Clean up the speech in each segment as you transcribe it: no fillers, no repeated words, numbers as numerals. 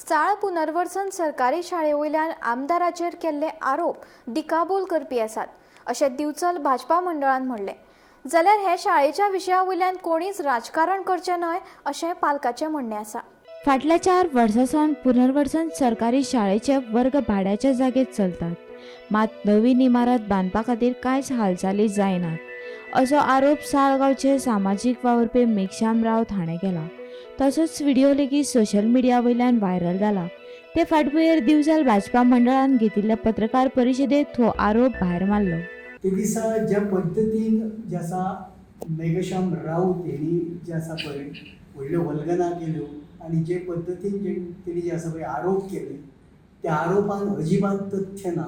चाळ पुनर्वसन सरकारी शाळे वयल्यान आमदाराचेर केल्ले आरोप दिकाभूल करपी आसात अशें दिवचल भाजपा मंडळान म्हणलें. जाल्यार हे शाळेच्या विशया वयल्यान कोणीच राजकारण करचें न्हय अशें पालकाचें म्हणणें आसा. फाटल्या 4 वर्सां सावन पुनर्वसन सरकारी शाळेचे वर्ग भाड्याच्या जागेत चलतात, मात नवीन इमारत बांदपा खातीर कांयच हालचाली जायनात असो आरोप साळगांवचे सामाजीक वावुरपी मेघश्याम रावत हाणें केला. तसोच व्हिडिओ लेगीत सोशल मिडिया वयल्यान व्हायरल जाला. ते फाटभुंयेर दिवचल भाजपा मंडळान घेतिल्ल्या पत्रकार परिशदेंत हो आरोप भायर मारलो. ते दिसा ज्या पद्दतीन जे आसा मेघश्याम राऊत हेणी जे आसा पळय व्हडल्यो वल्गना केल्यो आनी जे पद्दतीन जे तेणी जे आसा पळय आरोप केले त्या आरोपान अजिबात तथ्य ना,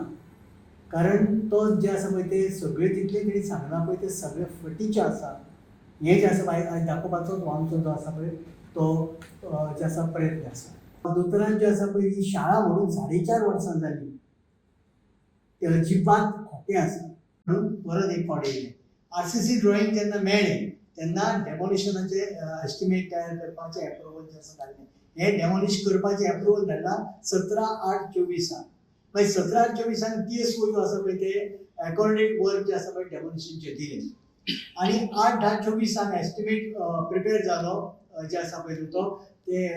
कारण तो जे आसा पळय ते सगळे तितले तेणी सांगलां पळय ते सगळे फटीचें आसा. हें जें आसा पळय आयज दाखोवपाचो आमचो जो आसा पळय तो जे आसा प्रयत्न आसा. दोतोरान जे आसा पळय ही शाळा व्हरून 4.5 वर्सां जालीं ते अजिबात खोटें आसा म्हणून परत एक फावट येयलें. आरसीसी ड्रॉइंग जेन्ना मेळ्ळें तेन्ना डेमोलिशनाचें एस्टिमेट तयार करपाचें एप्रुवल जें आसा धाडलें. हें डेमोलिश करपाचें एप्रुवल धाडलां 17/8/24. मागीर 17/8/24 पी एस ओ जो आसा पळय ते एकॉर्डेड वर्क जे आसा पळय डेमोलिशनचें दिलें आनी 8/10/24 एस्टिमेट प्रिपेर जालो जे आसा पळय तो ते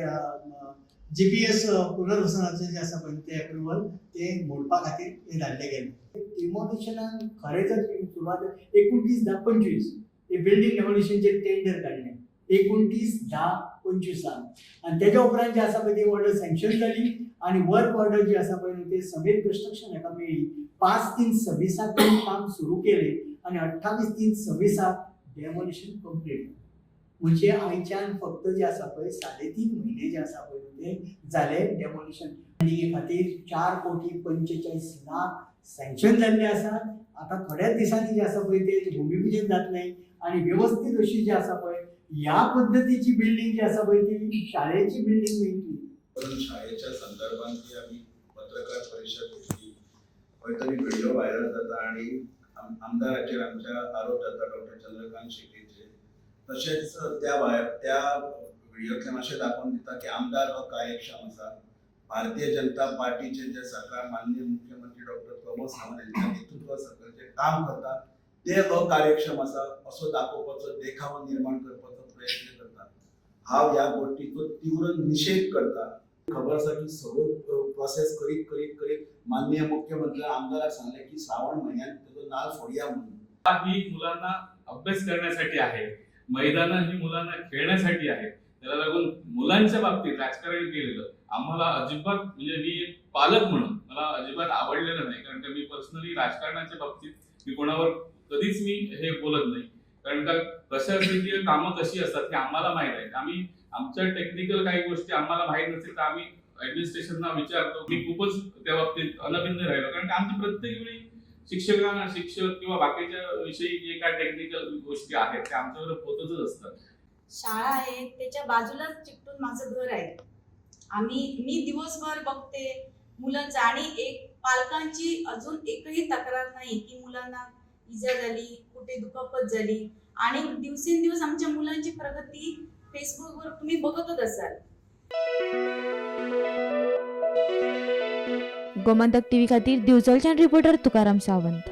जीपीएस पुनर्वसनाचें जें आसा पळय तें एप्रुवल तें मोडपा खातीर हें धाडलें गेलें. डिमोलिशनाक खरें जर सुरवात 29/10/25 हे बिल्डींग डेमोलिशनचें टेंडर काडलें 29/10/25 आनी तेज्या उपरांत जें आसा पळय ती ऑर्डर सँक्शन जाली आनी वर्क ऑर्डर जी आसा पळय न्हू ते समीर कन्स्ट्रक्शन हाका मेळ्ळी. 5/3/26 तेणी काम सुरू केलें आनी 28/3/26 डेमोलिशन कंप्लीट. म्हणजे आयच्यान फक्त जे आसा पळय 3.5 म्हयने जे आसा पळय ते जाले डेमोलिशन बिल्डिंगे खातीर 4,45 कोटी सँक्शन जाल्ले आसा. आतां थोड्याच दिसांनी जे आसा पळय ते भुमीपुजन जातलें आनी वेवस्थीत अशी जी आसा पळय ह्या पद्दतीची बिल्डींग जी आसा पळय ती शाळेची बिल्डींग मेळटली. म्हणून शाळेच्या संदर्भात ती आमी पत्रकार परिशद घेतली. खंय तरी व्हिडिओ व्हायरल जाता आणि आमदाराचेर आमच्या आरोप जाता डॉक्टर चंद्रकांत शेट्टीचेर. तशेंच त्या भायर त्या व्हिडिओंतल्यान अशें दाखोवन दिता की आमदार अकार्यक्षम आसा. भारतीय जनता पार्टीचे जे सरकार माननीय मुख्यमंत्री डॉक्टर प्रमोद सावंत यांच्या नेतृत्वा सकयल जे काम करता ते अकार्यक्षम आसा असो दाखोवपाचो देखावो निर्माण करपाचो प्रयत्न करता. हांव ह्या गोष्टीचो तीव्र निशेध करता. खबर आसा की सगळ्यो प्रोसेस करीत करीत करीत माननीय मुख्यमंत्र्यान आमदाराक सांगलें की श्रावण म्हयन्यात तेजो नाल फोडया म्हणून. ही मुलांना अभ्यास करण्यासाठी आहे, मैदानं ही मुलांना खेळण्यासाठी आहे. त्याला लागून मुलांच्या बाबतीत राजकारण केलेलं आम्हाला अजिबात, म्हणजे मी एक पालक म्हणून मला अजिबात आवडलेलं नाही. कारण का मी पर्सनली राजकारणाच्या बाबतीत मी कोणावर कधीच मी हे बोलत नाही. कारण का प्रशासकीय कामं कशी असतात हे आम्हाला माहीत आहे. आम्ही आमच्या टेक्निकल काही गोष्टी आम्हाला माहीत नसेल तर आम्ही ऍडमिनिस्ट्रेशनना विचारतो. मी खूपच त्या बाबतीत अनभिज्ञ राहिलो, कारण का आमची प्रत्येक वेळी शिक्षकांना शिक्षक किंवा बाकीच्या विषयी जे काय टेक्निकल गोष्टी आहेत त्या आमच्यावर होतच असतात. शाळा आहे त्याच्या बाजूलाच चिकटून माझं घर आहे. मी दिवसभर बघते मुलांचं आणि एक पालकांची अजून एकही तक्रार नाही की मुलांना इजा झाली, कुठे दुखापत झाली. आणि दिवसेंदिवस आमच्या मुलांची प्रगती फेसबुकवर तुम्ही बघतच असाल. गोमंतक टीव्ही खातीर दिवचलच्यान रिपोर्टर तुकाराम सावंत.